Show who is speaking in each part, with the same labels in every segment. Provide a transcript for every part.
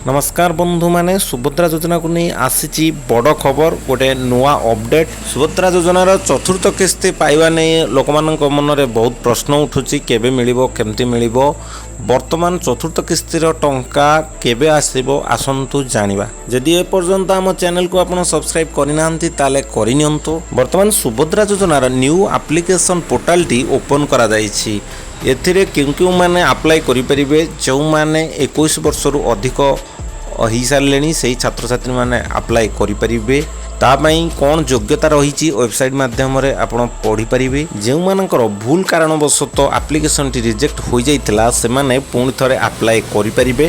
Speaker 1: ନମସ୍କାର ବନ୍ଧୁମାନେ, ସୁଭଦ୍ରା ଯୋଜନାକୁ ନେଇ ଆସିଛି ବଡ଼ ଖବର, ଗୋଟେ ନୂଆ ଅପଡେଟ୍। ସୁଭଦ୍ରା ଯୋଜନାର ଚତୁର୍ଥ କିସ୍ତି ପାଇବା ନେଇ ଲୋକମାନଙ୍କ ମନରେ ବହୁତ ପ୍ରଶ୍ନ ଉଠୁଛି। କେବେ ମିଳିବ, କେମିତି ମିଳିବ? ବର୍ତ୍ତମାନ ଚତୁର୍ଥ କିସ୍ତିର ଟଙ୍କା କେବେ ଆସିବ, ଆସନ୍ତୁ ଜାଣିବା। ଯଦି ଏପର୍ଯ୍ୟନ୍ତ ଆମ ଚ୍ୟାନେଲକୁ ଆପଣ ସବସ୍କ୍ରାଇବ୍ କରିନାହାନ୍ତି, ତାହେଲେ କରିନିଅନ୍ତୁ। ବର୍ତ୍ତମାନ ସୁଭଦ୍ରା ଯୋଜନାର ନ୍ୟୁ ଆପ୍ଲିକେସନ୍ ପୋର୍ଟାଲଟି ଓପନ୍ କରାଯାଇଛି। ଏଥିରେ କେଉଁ କେଉଁମାନେ ଆପ୍ଲାଏ କରିପାରିବେ? ଯେଉଁମାନେ 21 ବର୍ଷରୁ ଅଧିକ ହେଇସାରିଲେଣି, ସେଇ ଛାତ୍ରଛାତ୍ରୀମାନେ ଆପ୍ଲାଏ କରିପାରିବେ। ତା ପାଇଁ କ'ଣ ଯୋଗ୍ୟତା ରହିଛି, ୱେବସାଇଟ୍ ମାଧ୍ୟମରେ ଆପଣ ପଢ଼ିପାରିବେ। ଯେଉଁମାନଙ୍କର ଭୁଲ କାରଣବଶତଃ ଆପ୍ଲିକେସନଟି ରିଜେକ୍ଟ ହୋଇଯାଇଥିଲା, ସେମାନେ ପୁଣି ଥରେ ଆପ୍ଲାଏ କରିପାରିବେ।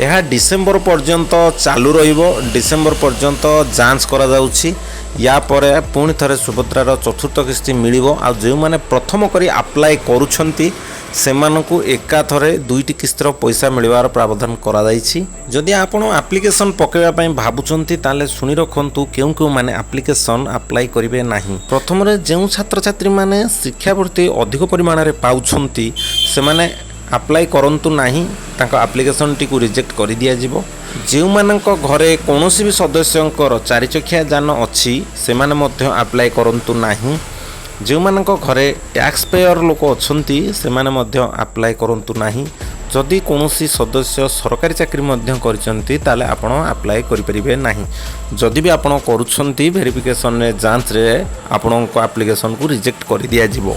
Speaker 1: ଏହା ଡିସେମ୍ବର ପର୍ଯ୍ୟନ୍ତ ଚାଲୁ ରହିବ। ଡିସେମ୍ବର ପର୍ଯ୍ୟନ୍ତ ଯାଞ୍ଚ କରାଯାଉଛି। ୟା ପରେ ପୁଣି ଥରେ ସୁଭଦ୍ରାର ଚତୁର୍ଥ କିସ୍ତି ମିଳିବ। ଆଉ ଯେଉଁମାନେ ପ୍ରଥମ କରି ଆପ୍ଲାଏ କରୁଛନ୍ତି, ସେମାନଙ୍କୁ ଏକାଥରେ ଦୁଇଟି କିସ୍ତିର ପଇସା ମିଳିବାର ପ୍ରାବଧାନ କରାଯାଇଛି। ଯଦି ଆପଣ ଆପ୍ଲିକେସନ୍ ପକାଇବା ପାଇଁ ଭାବୁଛନ୍ତି, ତାହେଲେ ଶୁଣି ରଖନ୍ତୁ କେଉଁ କେଉଁମାନେ ଆପ୍ଲିକେସନ୍ ଆପ୍ଲାଏ କରିବେ ନାହିଁ। ପ୍ରଥମରେ, ଯେଉଁ ଛାତ୍ରଛାତ୍ରୀମାନେ ଶିକ୍ଷାବୃତ୍ତି ଅଧିକ ପରିମାଣରେ ପାଉଛନ୍ତି, ସେମାନେ ଆପ୍ଲାଏ କରନ୍ତୁ ନାହିଁ। ତାଙ୍କ ଆପ୍ଲିକେସନଟିକୁ ରିଜେକ୍ଟ କରିଦିଆଯିବ। ଯେଉଁମାନଙ୍କ ଘରେ କୌଣସି ବି ସଦସ୍ୟଙ୍କର ଚାରିଚକିଆ ଯାନ ଅଛି, ସେମାନେ ମଧ୍ୟ ଆପ୍ଲାଏ କରନ୍ତୁ ନାହିଁ। ଯେଉଁମାନଙ୍କ ଘରେ ଟ୍ୟାକ୍ସ ପେୟର ଲୋକ ଅଛନ୍ତି, ସେମାନେ ମଧ୍ୟ ଆପ୍ଲାଏ କରନ୍ତୁ ନାହିଁ। ଯଦି କୌଣସି ସଦସ୍ୟ ସରକାରୀ ଚାକିରି ମଧ୍ୟ କରିଛନ୍ତି, ତାହେଲେ ଆପଣ ଆପ୍ଲାଏ କରିପାରିବେ ନାହିଁ। ଯଦି ବି ଆପଣ କରୁଛନ୍ତି, ଭେରିଫିକେସନରେ, ଯାଞ୍ଚରେ ଆପଣଙ୍କ ଆପ୍ଲିକେସନକୁ ରିଜେକ୍ଟ କରିଦିଆଯିବ।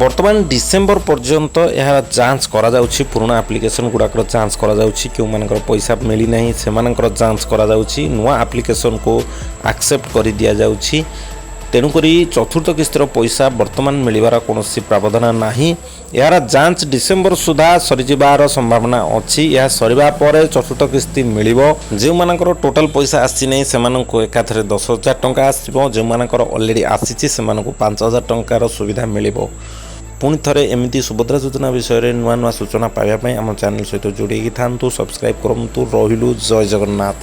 Speaker 1: ବର୍ତ୍ତମାନ ଡିସେମ୍ବର ପର୍ଯ୍ୟନ୍ତ ଏହାର ଯାଞ୍ଚ କରାଯାଉଛି। ପୁରୁଣା ଆପ୍ଲିକେସନ ଗୁଡ଼ାକର ଯାଞ୍ଚ କରାଯାଉଛି। କେଉଁମାନଙ୍କର ପଇସା ମିଳିନାହିଁ, ସେମାନଙ୍କର ଯାଞ୍ଚ କରାଯାଉଛି। ନୂଆ ଆପ୍ଲିକେସନକୁ ଆକ୍ସେପ୍ଟ କରିଦିଆଯାଉଛି। ତେଣୁକରି ଚତୁର୍ଥ କିସ୍ତିର ପଇସା ବର୍ତ୍ତମାନ ମିଳିବାର କୌଣସି ପ୍ରାବଧାନ ନାହିଁ। ଏହାର ଯାଞ୍ଚ ଡିସେମ୍ବର ସୁଦ୍ଧା ସରିଯିବାର ସମ୍ଭାବନା ଅଛି। ଏହା ସରିବା ପରେ ଚତୁର୍ଥ କିସ୍ତି ମିଳିବ। ଯେଉଁମାନଙ୍କର ଟୋଟାଲ ପଇସା ଆସିନାହିଁ, ସେମାନଙ୍କୁ ଏକାଥରେ 10,000 ଟଙ୍କା ଆସିବ। ଯେଉଁମାନଙ୍କର ଅଲରେଡ଼ି ଆସିଛି, ସେମାନଙ୍କୁ 5,000 ଟଙ୍କାର ସୁବିଧା ମିଳିବ। ପୁଣି ଥରେ ଏମିତି ସୁଭଦ୍ରା ଯୋଜନା ବିଷୟରେ ନୂଆ ନୂଆ ସୂଚନା ପାଇବା ପାଇଁ ଆମ ଚ୍ୟାନେଲ ସହିତ ଯୋଡ଼ିକି ଥାନ୍ତୁ, ସବସ୍କ୍ରାଇବ୍ କରନ୍ତୁ। ରହିଲୁ, ଜୟ ଜଗନ୍ନାଥ।